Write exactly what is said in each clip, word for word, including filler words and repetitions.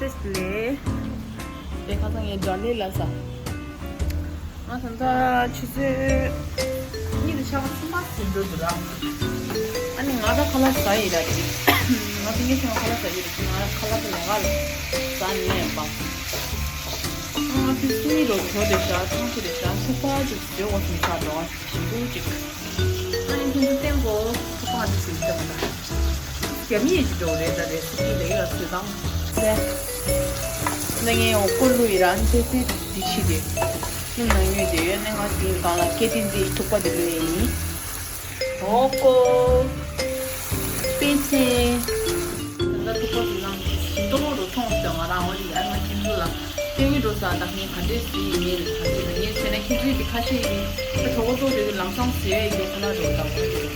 ཏེས་ལེ། དེ་ཁ་སང་ངས་འདྲ་ལེ་ལ་ས། ང་ད་ལྟ་ཆུ་ཚོད་གཉིས་དང་ཕྱེད་ཀ་ཚུན་པ་ཟིན་འགྲོ་འདུག་ར། ཨ་ནི་ང་ད་ཁ་ལག་ཟ་ཡི་ར་དེ། ང་དེ་ངས་ཁ་ལག་ཟ་ཡི་ར། ང་ཁ་ལག་དེ་ལ་ཁ་ལག་ཟ་ནི་ཡིན་པ། ང་དེ་སུ་ཡི་རོ་གྲོ་དེ་ཤ་ཐང་ཆུ་དེ་ཤ་ཚུགས་པ་ཅིག་ཟོས་འོ་ཟིན་ཆགས་འགྲོ། ཞིམ་པོ་ཅིག་ཨ་ནི་ཁྱེད་ཚོ་བསྟན་གོ་ཐུག་པ་འདི་ཟིན་ཐུབ་ན། རྒྱ་མི་ཡི་ཅི་འགྲོ་རེད་ད་རེད་སི་ཀི་ལ་ཡོད་སུ་དང་། ཟེར། ན་ངས་འོ་ཀོ་ལུ་ཡི་རང་ཏེ་ཏེ་འདི་ཕྱི་དེ། སྣུམ་ནང་ཡོད་དེ་ཡོད་ནས་ང་དེའི་སྒང་ལ་སྐེ་ཏིན་ཏེ་ཐུག་པ་དེ་ལུ་ཡིན། འོ་ཀོ། པེ་ཚེ། ད་ལྟ་ཐུག་པ་དེ་ནང་ཞིམ་ཏོག་རུ་མཐོང་ཟེར་ང་རང་འོ་ལི་ཡ་ང་ཁྱེད་ཚོ་ལ། ལྟེ་བའི་འགྲོ་ས་དང་ངས་ག་འདྲས་ཟིན་ཡིན་ངས་ལས་ག་འདྲས་ལ་ངས་ཟེར་ན་ཁྱེད་ཚོའི་དེ་ཁ་ཤས་ཡིན་ད་གྲོགས་པོ་ཚོ་དེ་ཚོ་ལམ་སང་ཟེར་ཡ་ཡོད་ཁོ་ན་འགྲོ་དང་འོ་དེ་རེད།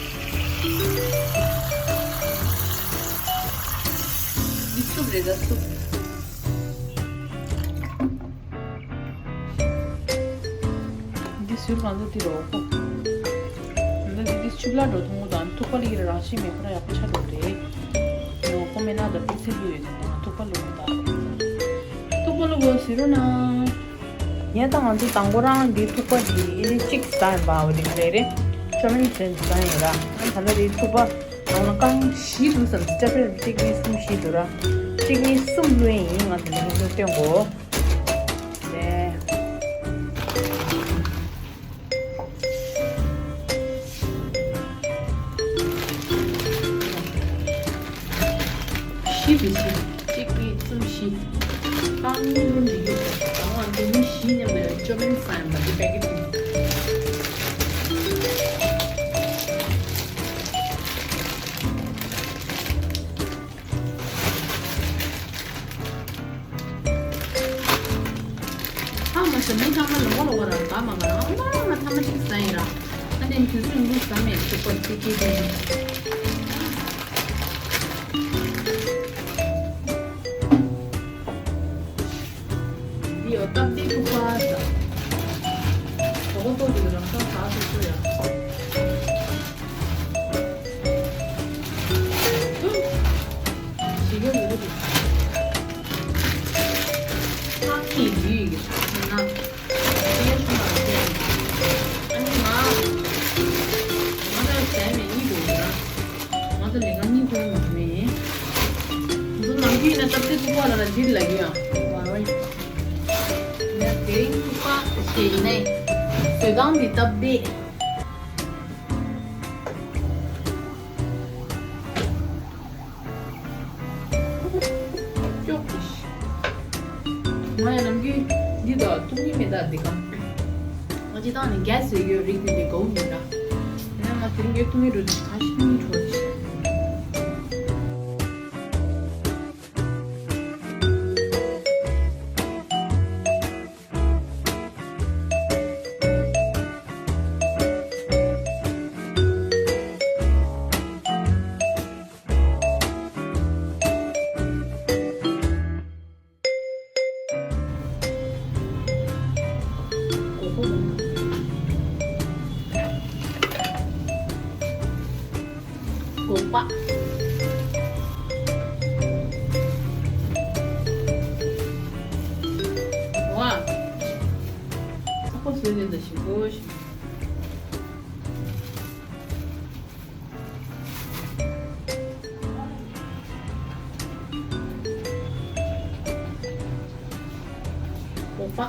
འདི་སུབ་རེད་ད་སུབ། འདི་ཟུར་གང་ཚོ་དེ་རོ་ཁོ། འདི་འདི་འདི་ཆུ་བླ་འགྲོ་ཐུང་ངུ་དང་ཐུག་པ་ལི་ཡི་རང་བཞིན་མེད་ཁོ་ར་ཡག་པོ་ཆ་འགྲོ་རེད། ཡོ་ཁོ་མེད་ན་ད་པི་ཚེ་ལུ་ཡོད་ད་ཐུག་པ་ལུ་ཡོད་ད། ཐུག་པ་ལུ་གོ་ཟེར་རོ་ན། ངས་ད་ང་ཚོ་དང་པོ་རང་འདི་ཐུག་པ་འདི་ཨི་ལི་གཅིག་ཟ་ཡིན་པའོ་འདི་ག་རེ་རེད། ཅོ་མིན་ཅན་ཟ་ཡིན་ར། ཨ་ད་ལྟ་འདི་ཐུག་པ་རང་ལ་རྐང་བཞི་འདུག་བསམ་སི་ཊེ་པལ་གཅིག་གཉིས་གསུམ་བཞི་འདུག་ར། གཅིག་གཉིས་གསུམ་ལོས་ཡིན་ང་ཚོ་ལས་ཀ་ཚོ་སྟོན་གོ། ཏེ། བཞི་བི་སི་གཅིག་གཉིས་གསུམ་བཞི། རྐང་གཉིས་ལོན་འགྲིག་གི་རེད། རང་ལ་འགྲོ་མི་བཞི་མཉམ་དུ་ཅོ་མིན་སན་པ་འདི་པེ་ཀེ་ཊི་ཡིན། ཨ་མ་ཟ་མི་ཚང་མ་ལོག་ལོག་ར་ག་མ་ག་ར་ཨ་མ་ང་ཐ་མ་ཞིག་ཟ་ཡིན་ར། ཨ་ནི་དུས་ཚོད་འགུག་ཟ་མེད་ཆོག་པ་ཅི་སྐྱེ་དེ་ཡིན། འདི་ཡོ་སྟབས་བདེ་ཐུག་པ་ཟ། གྲོགས་པོ་ཚོ་གི་རང་སང་ཟ་ཐུབ་ཚོད་ཡ། ཞིག་ཡོད་མི་འདུག་ཁང་གི་ཡུལ་ཡི་ས་ཁོ་ན། ཨ་ནི་ང་། ང་ད་ཟས་མེད་གཉིད་འགྲོ་ཡོད་ར། ང་ད་ལས་ཀ་གཉིད་ཁུག་མ་མེད། ང་ཚོ་ནམ་རྒྱུན་ཡིན་ན་སྟབས་བདེ་ཐུག་པ་ལ་ལ་འདིར་ལ་གི་ཡ། ང་དེ་རིང་ཐུག་པ་ཞེས་ཡིན་ནའི། བཟོས་སྟངས་འདི་སྟབས་བདེ། ཅོག་ཏིས། ང་ཡང་ནམ་རྒྱུན་འདི་དང་ཐུག་ཉིན་མེད་ད་འདི་གམ། ང་ཅི་ཐང་ནས་རྒྱ་བཟོས་ཡོད་རིགས་འདི་འདི་གའུ་མེད་ད། ཡང་ང་དེ་རིང་ངས་ཐུག་ཉིན་འགྲོ་འདི་ཁ་ཤས་ཐུག་ཉིན་འགྲོ་འདི། སྒོག་པ། ཝ། ཚོགས་པ་བཟོས་ནས་ད་ཞིག་གོ་ཞིག་སྒོག་པ།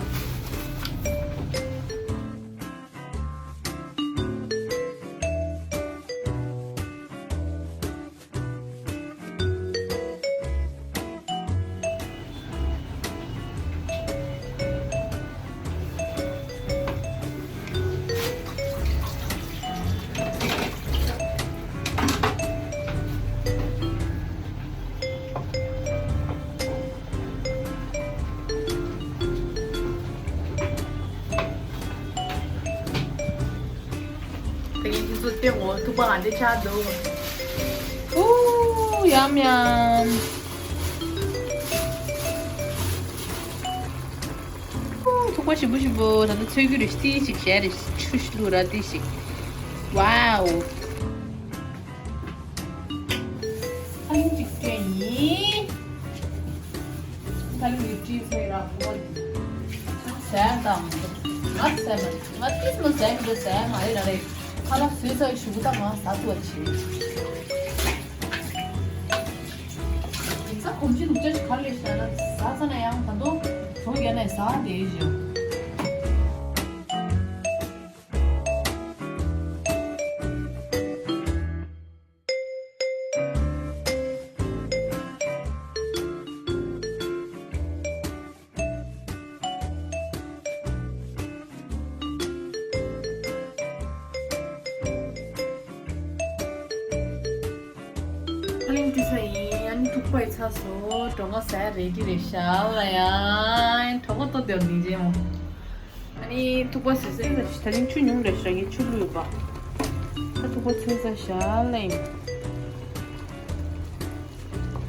ད་གིན་ཁྱེད་ཚོ་སྟོན་འོ་ཐུག་པ་ག་འདྲ་ཆགས་འདུག་ཨུ། ཡམ་ཡམ། ཨུ། ཐུག་པ་ཞིམ་པོ་ཞིམ་པོ། ད་ལྟ་ཚོད་རྒྱུ་རེ་ཏི་ཞིག་བྱས་རེ་ཆུ་ཞིག་བླུགས་ར་ཏི་ཞིག་ཝའོ། ཨ་ལིང་ཅིག་སྤྲད་ཡིན། ཁ་ལི་མི་ཀྲིས་ཧེ་ར་ཧོ། ཟས་དང་། ང་ཟས་མ། ང་ཏིས་མ་ཟས་མི་འདུག་ཟས་མ་རེད་ར་རེད། ཁ་ལག་བཟོས་ཚར་ཞུ་གུ་ད་ང་ཟ་ཐུབ་པ་བྱེད། ཡིག་ཚགས་གོམས་གཤིས་ནུབ་ཆ་ཞིག་ག་རེ་ལས་ཤེས་ན་ཟ་ཚ་ན་ཡང་ད་དུང་གྲོ་རྒྱ་ནས་ཟ་བསྡད་ཡོད། ཁ་ལིང་བཀྲུས་ཚར་ཡིན། ཨ་ནི་ཐུག་པ་ཡི་ཚར་སོང་། གྲོ་ང་ཟ་རེ་ཌི་རེད་ཤག་ལ་ཡ། གྲོ་ང་ཏོ་དེར་ནི་རྗེ་མོ། ཨ་ནི་ཐུག་པ་བཟོས་ཚར་ཡིན། ད་རིང་ཆུ་ཉུང་རེད་ཤག་ངས་ཆུ་བླུགས་ཡོད་པ། ད་ཐུག་པ་ཚོས་ཚར་ཤག་ལ་ཡིན།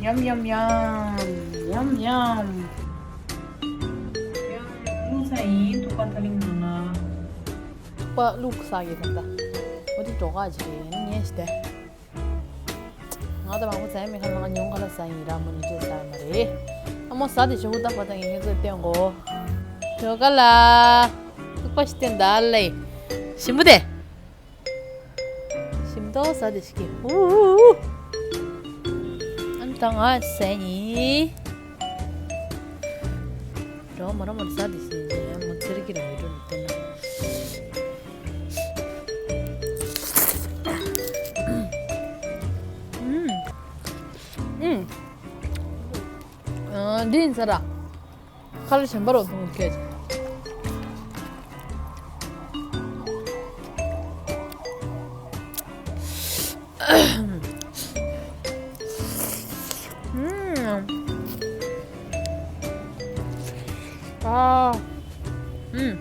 ཉམ་ཉམ་ཉམ། ཉམ་ཉམ། ཡང་བླུགས་ཚར་ཡིན། ཐུག་པ་ད་རིང་ནང་ལ། ཐུག་པ་བླུགས་ས་གི་ད་ལྟ། འོ་དེ་འགྲོ་ག་ཅིག་རེད། ཡང་ཉན་ཞིག་སྟེ། ང་ད་མང་པོ་ཟ་ཡ་མེད་ཁ་ལ། ང་ཉུང་ཁ་ལ་ཟ་ཡིན་ར། མོ་ཉིན་ཅིག་ཟ་ཡ་མ་རེད། ཨ་མོ་ཟ་དེ་ཞོ་བུ་ད་བ་ད་ངས་ཁྱེད་ཚོ་བསྟན་གོ། ཞོ་ག་ལ། ཐུག་པ་ཞིག་བསྟན་ད་ལེ། ཞིམ་པོ་དེ། ཞིམ་ཏོག་ཟ་དེ་ཞིག་གི། ཧུ་ཧུ་ཧུ། ཨ་ནི་ད་ང་ཟ་ཡིན། འགྲོ་མ་ར་མ་ར་ཟ་དེ་ཞིག་ཡིན། མོ་ཚེར་གི་ར་མི་འགྲོ་ནི་བསྟན་ན། ཨུམ། ཨུམ། ཨ། འདི་ཡིན་ས་ར། ཁ་ལག་གཞན་པ་རོ་འཐུང་ཁྱེད། ཨུམ། ཨ། ཨུམ།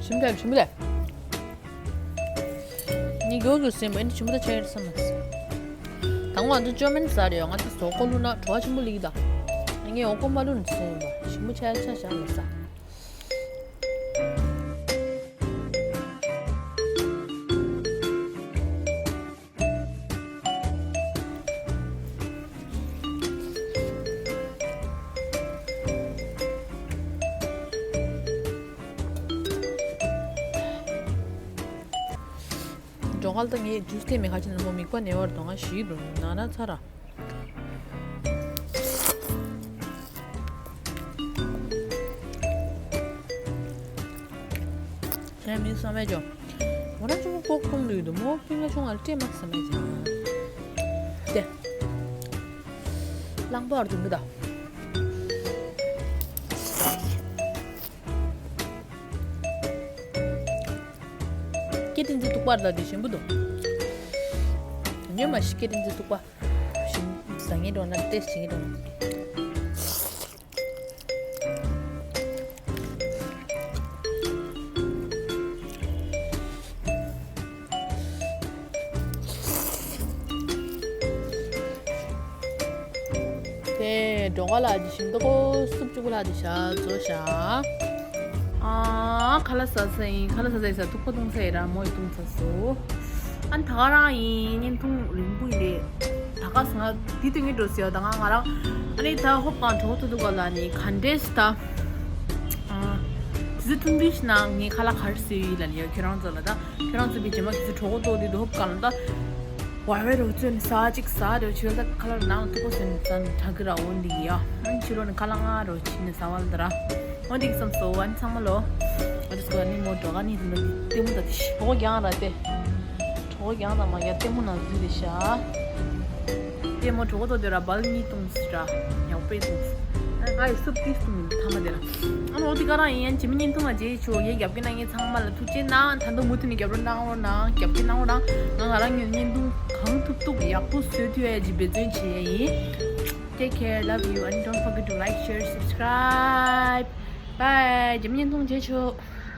ཞིམ་པས་ཞིམ་པས། ངས་མགྱོགས་མགྱོགས་ཟིན་པ་ཡིན་ན་ཞིམ་པོ་ད་ཆགས་ཡོད་བསམ་མ་སོང་། དང་པོ་ང་ཚོ་ཅོ་མིན་ཟ་རེད་ཡོད། ང་ཚོ་ཟོག་ཀོ་བླུགས་ན་བྲོ་བ་ཆེན་པོ་སླེབས་ཀྱི་ད། ངས་འོ་ཀོ་མ་བླུགས་ནས་ཟིན་ཡིན་པ། ཞིམ་པོ་ཆགས་ཆགས་བཞག་མ་སོང་། འགྲོ་ཁ་ལ་ད་ངས་ཇུས་དེ་མེད་ཁ་ཅིག་ན་མོ་མིག་པ་ནེ་བར་དོ་ང་ཞིག་འགྲོ་ན་ན་ཚ་ར། ཁྱེད་མིང་བསམ་མེད་ཅོ། མོ་རང་ཆུང་མོ་ལྐོག་ཁུང་ལུས་འདུག་མོ་ཕིང་ལ་ཆུང་ང་ལ་སྤྲད་མ་བསམ་མེད་ཅང་། དེ། གླང་པོ་ཨར་དུ་མི་ད། སྐད་འདི་ཚོ་ཐུག་པར་ལ་དེ་ཞིམ་པོ་འདུག་ཉོས་མ་ཤི་སྐད་འདི་ཚོ་ཐུག་པ། ཞིམ་ཟ་ངེས་འགྲོ་ན་ཏེ་ཞིམ་ངེས་འགྲོ་ན། དེ་འགྲོ་ག་ལ་ཅི་ཞིམ་ཏོག་སུབ་བཅུག་ལ་དེ་ཤ་བཟོ་ཤ། ཨ། ཁ་ལག་ཟ་ས་ཡིན། ཁ་ལག་ཟ་ས་ཡིན་ས་ཐུག་པ་བཏུང་ས་ཡིན་ར་མོ་ཡི་བཏུང་ས་སོ། ཨ་ནི་ད་ག་རང་ཡིན་བརྙན་ཐུང་རིང་པོ་ཡིན་ལེ། ད་ག་ང་དེ་དུས་ངས་འགྲོ་ཟེར་ཡ་ད་ང་ང་རང་ཨ་ནི་ད་ཧོབ་གང་གྲོགས་ཐུག་ཐུག་ག་ལ་ནི་ག་འདྲས་ད། ཨ། དེ་ཚོ་ཐུང་ཐུང་ཞིག་ནང་ངས་ཁ་ལག་ག་རེ་བཟོས་ཡོད་ལ་ནི་ཡ་ཁྱོད་རང་ཚོ་ལ་ད། ཁྱོད་རང་ཚོ་བི་རྗེས་མ་ཁྱེད་ཚོ་གྲོགས་པོ་ཏོ་དེ་དུ་ཧོབ་གང་ལ་ད། བར་བའི་རོ་ཚོད་ནི་ས་གཅིག་ས་རེ་བྱོས་ད་ཁ་ལ་ནང་ཐུག་པ་ཟེར་ནི་ཙན་དྲག་གི་ར་འོ་འདི་གི་ཡ། ཨང་ཕྱི་ལོ་ནི་ཁ་ལ་ང་རོ་ཕྱི་ནི་ས་བ་ལ་ད་ར། འོ་འདི་གི་བསམ་སོ་བ་ནི་ཚང་མ་ལོ། འོ་འདི་སྐོར་ནི་མོ་འགྲོ་ག་ནི་དུ་ནི་ལྟད་མོ་ད་དི་ཤི་གྲོགས་པོ་རྒྱང་ར་ཏེ། གྲོགས་པོ་རྒྱང་ད་མ་རྒྱ་ལྟད་མོ་ནང་འཛུལ་རེ་ཤ། ལྟད་མོ་གྲོགས་པོ་ཏོ་དེ་ར་བལ་གཉིས་གཏོང་སི་ར་ཡག་པོ་གཏོང་སི། ཨ་ང་ཡི་སུབ་ཏིས་གཏོང་མི་ཐ་མ་དེ་ར། ཨ་ནོ་འོ་དེ་ག་རང་ཡིན་ཡང་ཇི་མི་ཉིན་ཐུང་ང་རྗེས་ཆོ་ངའི་རྒྱབ་ཀྱི་ན་ངའི་ཚང་མ་ལ་ཐུགས་རྗེ་གནང་། ད་དུང་མུ་མཐུད་ནས་རྒྱབ་རོགས་གནང་རོགས་གནང་། རྒྱབ་ཀྱི་གནང་རོགས་གནང་། ང་ང་རང་ངོས་བརྙན་ཐུང་གང་ཐུབ་ཐུབ་ཡག་པོ་བཟོས་ཐུབ་ཡ་ཇི་འབད་བརྩོན་བྱེད་ཡ་ཡིན། Take care, love you and don't forget to like, share, subscribe. Bye. ཇི་མི་ཉིན་ཐུང་རྗེས་ཆོ།